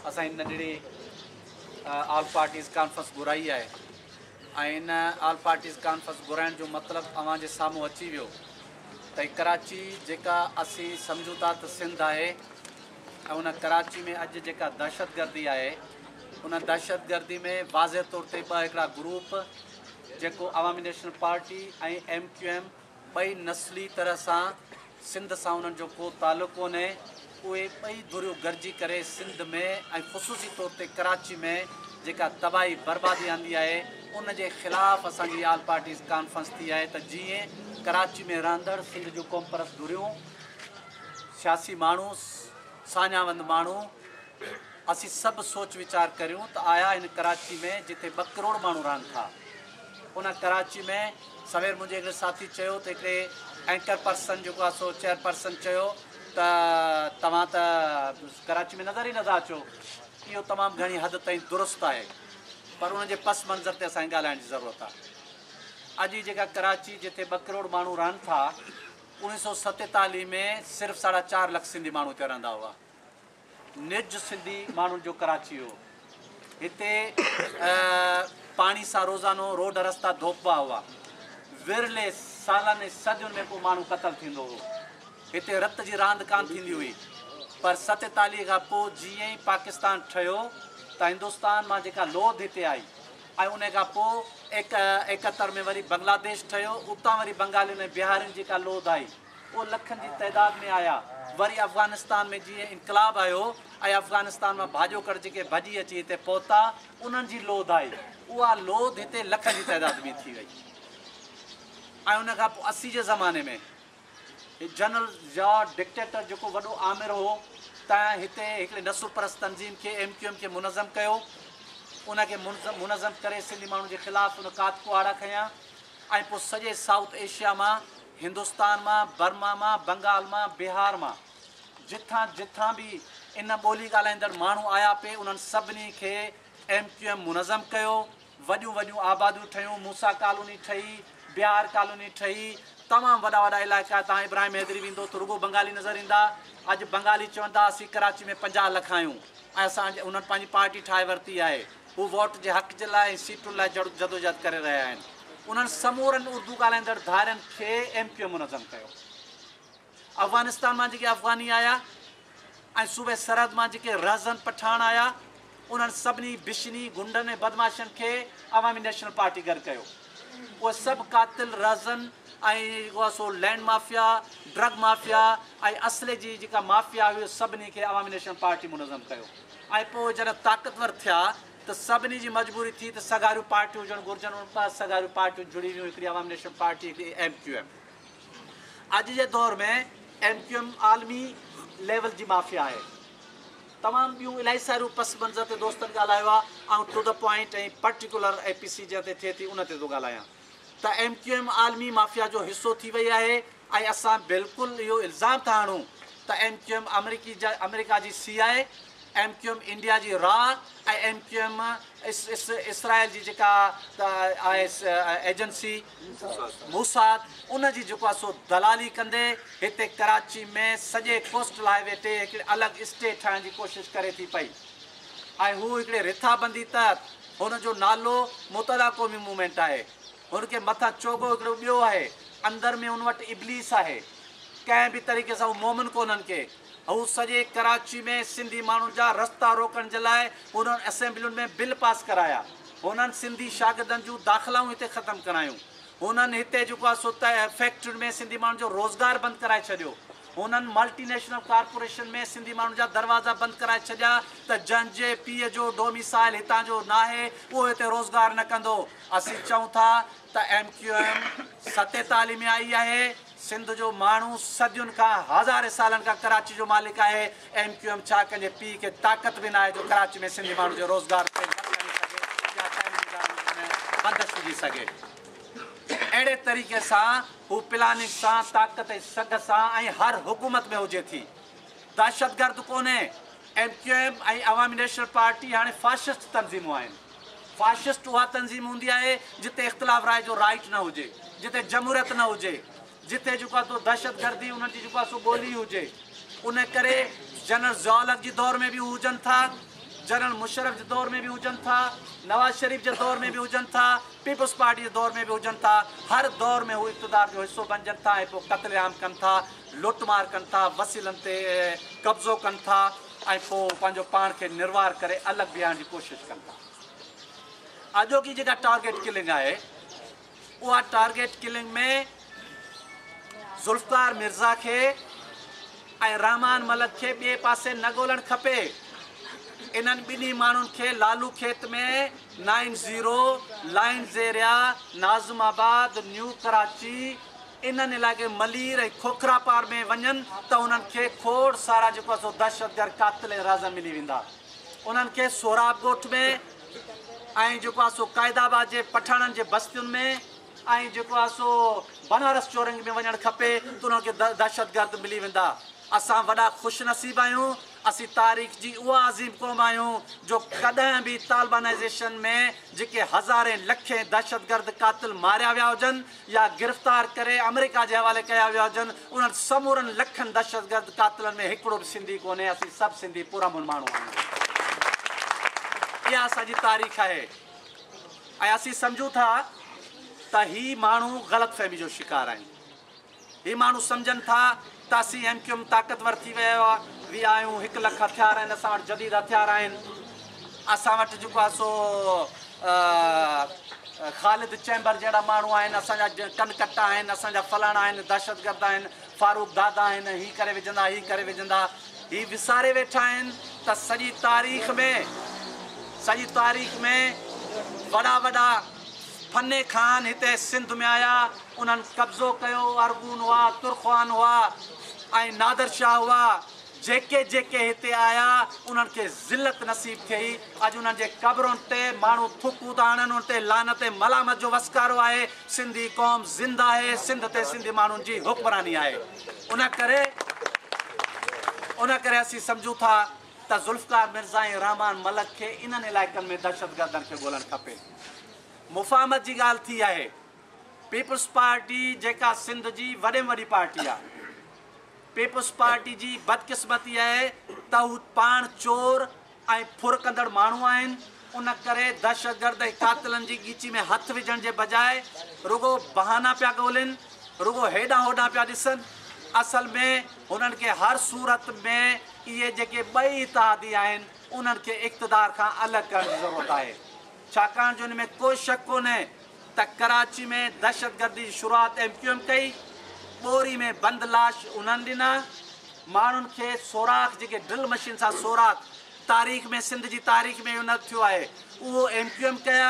اسان هن ننڍڙي آل پارٽيز ڪانفرنس گهرائي آهي ۽ ان آل پارٽيز ڪانفرنس گهرائڻ جو مطلب اوهان جي سامهون اچي ويو ته ڪراچي جيڪا اسين سمجهون ٿا ته سنڌ آهي ۽ ان ڪراچي ۾ اڄ جيڪا دهشتگردي آهي ان دهشتگردي ۾ واضح طور تي ٻه هڪڙا گروپ جيڪو Awami National Party ۽ M Q M ٻئي نسلي طرح سان سنڌ سان انهن جو ڪو تعلق ڪونهي، اهي ٻئي ڌريون گڏجي ڪري سنڌ ۾ ۽ خصوصي طور تي ڪراچي ۾ جيڪا تباهي بربادي آندي آهي ان جي خلاف اسان جي آل پارٽيز ڪانفرنس ٿي آهي ته جيئن ڪراچي ۾ رهندڙ سنڌ جون قومپرست ڌريون، سياسي ماڻهو، ساڃاهوند ماڻهو اسين سڀ سوچ ويچار ڪريون ته آيا هن ڪراچي ۾ جتي ٻه ڪروڙ ماڻهو رهن ٿا ان ڪراچي ۾ سوير منهنجي هڪڙي ساٿي چيو ته هڪڙي اينڪر پرسن جيڪو آهي سو چيئر پرسن چيو ته توهان ته ڪراچي ۾ نظر ئي نٿا اچو اهو تمام گهڻي حد تائين درست آهي پر ان جي پس منظر تي اسان کي ڳالهائڻ جي ضرورت آهي اڄ هي جيڪا ڪراچي جتي ٻه ڪروڙ ماڻهو رهن ٿا 1947 ۾ صرف ساڍا چار لک سنڌي ماڻهو هتي رهندا هئا. نج سنڌي ماڻهن جو ڪراچي هو. هتي پاڻي سان روزانو روڊ رستا ڌوپبا هئا. ورلي سالن ۽ صدين ۾ ڪو ماڻهو قتل ٿيندو هو. هتي رت جي راند ڪانه ٿيندي هئي. پر 47 کان پوء جيئن ئي پاڪستان ٺهيو ته هندستان مان جيڪا لوڌ هتي آئي ۽ ان کان پوء 71 ۾ وري بنگلاديش ٺهيو اتان وري بنگالين ۽ بهارين جي جيڪا لوڌ آئي اهي لکن جي تعداد ۾ آيا. وري افغانستان ۾ جيئن انقلاب آيو ۽ افغانستان مان ڀاڄوڪڙ جيڪي ڀڄي اچي هتي پهتا انهن جي لوڌ آئي. اها لوڌ هتي لکن جي تعداد ۾ ٿي وئي ۽ ان کان پوء 80 جي زماني ۾ جنرل ضياء ڊڪٽيٽر جيڪو وڏو آمر هو تنهن هتي هڪڙي نسل پرست تنظيم کي ايم ڪيو ايم کي منظم ڪيو. ان کي منظم ڪري سنڌي ماڻهن جي خلاف ان ڪات ڪهاڙا کنيا ۽ پوء سڄي سائوٿ ايشيا مان هندستان مان، برما مان، بنگال مان، بهار مان، جتان جتان به ان ٻولي ڳالهائيندڙ ماڻهو آيا پئي، انهن سڀني کي ايم ڪيو ايم منظم ڪيو، وڏيون وڏيون آباديون ٺهيون، موسيٰ ڪالوني ٺهي، بهار ڪالوني ٺهي، تمام وڏا وڏا علائقا، توهان ابراهيم حيدري ويندو ته رڳو بنگالي نظر ايندا، اڄ بنگالي چون ٿا اسين ڪراچي ۾ 50 لک آهيون ۽ اسان انهن پنهنجي پارٽي ٺاهي ورتي آهي. هو ووٽ جي حق جي لاء ۽ سيٽن لاء جدوجهد ڪري رهيا آهن. انهن سمورن اردو ڳالهائيندڙ ڌارين کي ايم ڪيو ايم منظم ڪيو. افغانستان مان جيڪي افغاني آيا ۽ صوبي سرحد مان جيڪي رهزن پٺاڻ آيا، انهن سڀني بشني، غنڊن ۽ بدمعاشن کي عوامي نيشنل پارٽي گڏ ڪيو. اهي سڀ قاتل، رهزن ۽ جيڪو آهي سو لينڊ مافيا، ڊرگ مافيا ۽ اسلحي جي جيڪا مافيا هئي، سڀني کي عوامي نيشنل پارٽي منظم ڪيو. ۽ پوء جڏهن طاقتور ٿيا ته سڀني جي مجبوري ٿي ته سگهاريون پارٽيون هجڻ گهرجن، انهن ٻه سگهاريون پارٽيون جڙي ويون، هڪڙي عوامي نيشنل پارٽي، هڪڙي ايم ڪيو ايم. اڄ جي دور ۾ ايم ڪيو ايم عالمي ليول جي مافيا آهي. تمام ٻيون الاهي ساريون پس منظر تي دوستن ڳالهايو آهي، آئون to the point ۽ particular A P C جنهن تي ٿئي ٿي ان تي ٿو ڳالهايان ته ايم ڪيو ايم عالمي مافيا جو حصو ٿي وئي آهي ۽ اسان بلڪل اهو الزام ٿا هڻون ته ايم ڪيو ايم آمريڪي آمريڪا جي C I A, M Q M India جي را ۽ ايم ڪيو ايم اسرائيل جي جيڪا آهي ايجنسي موساد ان جي جيڪو آهي سو دلالي ڪندي هتي ڪراچي ۾ سڄي ڪوسٽل هاء وي تي هڪڙي الڳ اسٽيٽ ٺاهڻ جي ڪوشش ڪري ٿي پئي ۽ هو هڪڙي رٿابندي تحت هن جو نالو متحده قومي موومينٽ آهي هن کي مٿان چوغو هڪڙو ٻيو آهي اندر ۾ هن وٽ ابليس آهي. ڪنهن به طريقي سان هو مومن ڪونهن ڪي. هو سڄي ڪراچي ۾ سنڌي ماڻهن جا رستا روڪڻ جي لاء هنن اسيمبلين ۾ بل پاس ڪرايا. هنن سنڌي شاگردن جون داخلائون هتي ختم ڪرايون. هنن هتي جيڪو آهي سو فيڪٽرين ۾ سنڌي ماڻهن جو روزگار بند ڪرائي ڇڏيو. هنن ملٽي نيشنل ڪارپوريشن ۾ سنڌي ماڻهن جا دروازا بند ڪرائي ڇڏيا ته جنهن جي پيء جو ڊوميسائل هتان جو ناهي اهو هتي روزگار نه ڪندو. اسين چئون ٿا ته ايم ڪيو ايم 47 ۾ آئي آهي، سنڌ جو ماڻهو صدين کان هزارين سالن کان ڪراچي جو مالڪ آهي، ايم ڪيو ايم ڇا ڪنهن جي پيء کي طاقت به ناهي جو ڪراچي ۾ سنڌي ماڻهو جي روزگار تي لت هڻي سگهي يا تعليمي ادارن ۾ بندش وجهي سگهي. اهڙي طريقي سان هو پلاننگ سان طاقت ۽ سگهه سان ۽ هر حڪومت ۾ هجي ٿي. دهشتگرد ڪونهي، M Q M ۽ Awami National Party هاڻي فاشسٽ تنظيمون آهن. فاشسٽ اها تنظيم هوندي آهي جتي اختلاف راء جو رائيٽ نه هجي، جتي جمهوريت نه هجي، جتي جيڪو آهي سو دهشتگردي انهن جي جيڪو آهي سو ٻولي هجي. ان ڪري جنرل ضياء الحق جي دور ۾ به هو هجن ٿا، جنرل مشرف جي دور ۾ به هجن ٿا، نواز شريف جي دور ۾ به هجن ٿا، پيپلز پارٽي جي دور ۾ به هجن ٿا، هر دور ۾ هو اقتدار جو حصو بنجن ٿا ۽ پوء قتل عام ڪن ٿا، لٽ مار ڪن ٿا، وسيلن تي قبضو ڪن ٿا ۽ پوء پنهنجو پاڻ کي نروار ڪري الڳ بيهارڻ جي ڪوشش ڪن ٿا. اڄوڪي جيڪا ٽارگيٽ ڪلنگ آهي اها ٽارگيٽ ڪلنگ ۾ ذوالفقار مرزا کي ۽ رحمان ملڪ کي ٻئي پاسي نه ڳولڻ کپي. انهن ٻنهي ماڻهن کي Lalu Khet ۾ nine zero, lines area, Nazimabad, new Karachi, انهن علائقي ملير ۽ کوکرا پار ۾ وڃن ته انهن کي کوڙ سارا جيڪو آهي سو دهشتگرد قاتل ۽ رهزن ملي ويندا. انهن کي سهراب ڳوٺ ۾ ۽ جيڪو آهي سو قائد آباد جي پٺاڻن جي بستين ۾ ۽ جيڪو آهي سو بنارس چورنگي ۾ وڃڻ کپي ته انهن کي دهشتگرد ملي ويندا. اسان وڏا خوش نصيب آهيون، اسين تاريخ جي اها عظيم قوم آهيون جو ڪڏهن به طالبانائيزيشن ۾ جيڪي هزارين لکين دهشتگرد قاتل ماريا ويا هجن يا گرفتار ڪري آمريڪا جي حوالي ڪيا ويا هجن انهن سمورن لکن دهشتگرد قاتلن ۾ هڪڙو به سنڌي ڪونهي، اسين سڀ سنڌي پرامن ماڻهو آهيون. اها اسان جي تاريخ آهي. ۽ اسين سمجهون ٿا ته هي ماڻهو غلط فهمي جو شڪار آهن. هي ماڻهو سمجهن ٿا ته اسين ايم ڪيو ايم طاقتور ٿي ويا آهيون، هڪ لک هٿيار آهن، اسان وٽ جديد هٿيار آهن، اسان وٽ جيڪو آهي سو خالد چيمبر جهڙا ماڻهو آهن، اسان جا ڪن ڪٽا آهن، اسان جا فلاڻا آهن، دهشتگرد آهن، فاروق دادا آهن، هي ڪري وجهندا، هي ڪري وجهندا. هي وساري ويٺا آهن ته سڄي تاريخ ۾ سڄي تاريخ ۾ وڏا وڏا فني خان هتي سنڌ ۾ آيا، انهن قبضو ڪيو، ارغون هئا، ترخان هئا ۽ نادر شاهه هئا، جيڪي جيڪي هتي آيا انهن کي ذلت نصيب ٿئي، اڄ انهن جي قبرن تي ماڻهو ٿڪون ٿا هڻن، انهن تي لعنت ۽ ملامت جو وسڪارو آهي، سنڌي قوم زنده آهي، سنڌ تي سنڌي ماڻهن جي حڪمراني آهي، ان ڪري ان ڪري اسين سمجهون ٿا ته ذوالفقار مرزا ۽ رحمان ملڪ کي انهن علائقن ۾ دهشتگردن کي ڳولڻ کپي. مفاهمت جي ڳالهه ٿي آهي. پيپلز پارٽي جيڪا سنڌ جي وڏي ۾ وڏي پارٽي آهي. پيپلز پارٽي جي بدقسمتي آهي ته هو پاڻ چور ۽ ڦر ڪندڙ ماڻهو آهن، ان ڪري دهشتگرد ۽ قاتلن جي ڳيچي ۾ هٿ وجهڻ جي بجاء رڳو بهانا پيا ڳولين، رڳو هيڏانهن هوڏانهن پيا ڏسن. اصل ۾ هنن کي هر صورت ۾ اهي جيڪي ٻئي اتحادي آهن، انهن کي اقتدار کان الڳ ڪرڻ جي ضرورت آهي. ڇاڪاڻ جو ان ۾ ڪو شڪ ڪونهي ته ڪراچي ۾ دهشتگردي جي شروعات ايم ڪيو ايم ڪئي، ٻوري ۾ بند لاش انهن ڏنا، ماڻهن کي سوراخ جيڪي ڊرل مشين سان سوراخ تاريخ ۾ سنڌ جي تاريخ ۾ اهو نه ٿيو آهي اهو ايم ڪيو ايم ڪيا،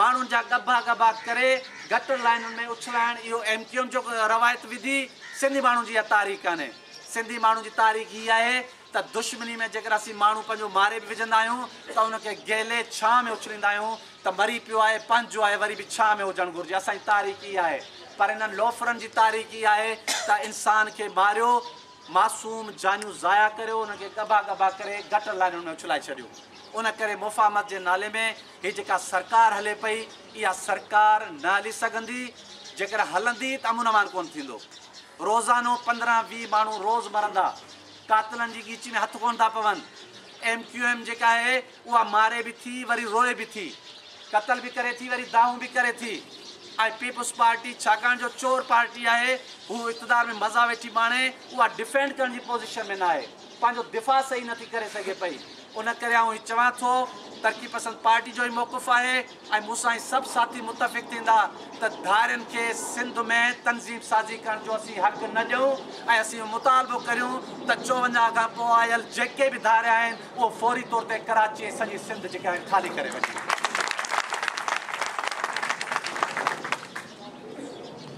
ماڻهن جا ڳڀا ڳڀا ڪري گٽر لائنن ۾ اڇلائڻ اهو ايم ڪيو ايم جو روايت وڌي، سنڌي ماڻهن جي اها تاريخ ڪانهي، سنڌي ماڻهن جي تاريخ هي آهي ته دشمني ۾ جيڪر اسين ماڻهو پنهنجو ماري به وجهندا آهيون ته ان کي گهلي ڇانء ۾ اڇليندا آهيون ته مري پيو آهي پنهنجو آهي وري به ڇانء ۾ هجڻ گهرجي اسان جي تاريخ اها آهي پر انهن لوفرن جي تاريخ اها آهي ته انسان کي ماريو معصوم جانيون ضايع ڪريو انهن کي ڳڀا ڳڀا ڪري گٽر لائنن ۾ اڇلائي ڇڏيو ان ڪري مفاهمت جي نالي ۾ هي جيڪا سرڪار هلي پئي اها سرڪار نه هلي سگهندي جيڪر هلندي ته امن امان ڪونه ٿيندو روزانو 15 20 ماڻهو روز مرندا قاتلن جي ڳيچي ۾ هٿ ڪونه ٿا پون. ايم ڪيو ايم جيڪا آهي اها ماري به ٿي وري روئي به ٿي. قتل به ڪري ٿي وري دانهون به ڪري ٿي ۽ پيپلز پارٽي ڇاڪاڻ جو چور پارٽي آهي هو اقتدار ۾ مزا ويٺي ماڻي اها ڊفينڊ ڪرڻ جي پوزيشن ۾ ناهي پنهنجو دفاع صحيح نٿي ڪري سگهي پئي ان ڪري آئون هي چوان ٿو ترقي پسند پارٽي جو هي موقف آهي ۽ مون سان هي سڀ ساٿي متفق ٿيندا ته ڌارين کي سنڌ ۾ تنظيم سازي ڪرڻ جو اسين حق نه ڏيون ۽ اسين اهو مطالبو ڪريون ته 54 کان پوء آيل جيڪي به ڌاريا آهن اهو فوري طور تي ڪراچي ۽ سڄي سنڌ جيڪا آهن خالي ڪري وڃن.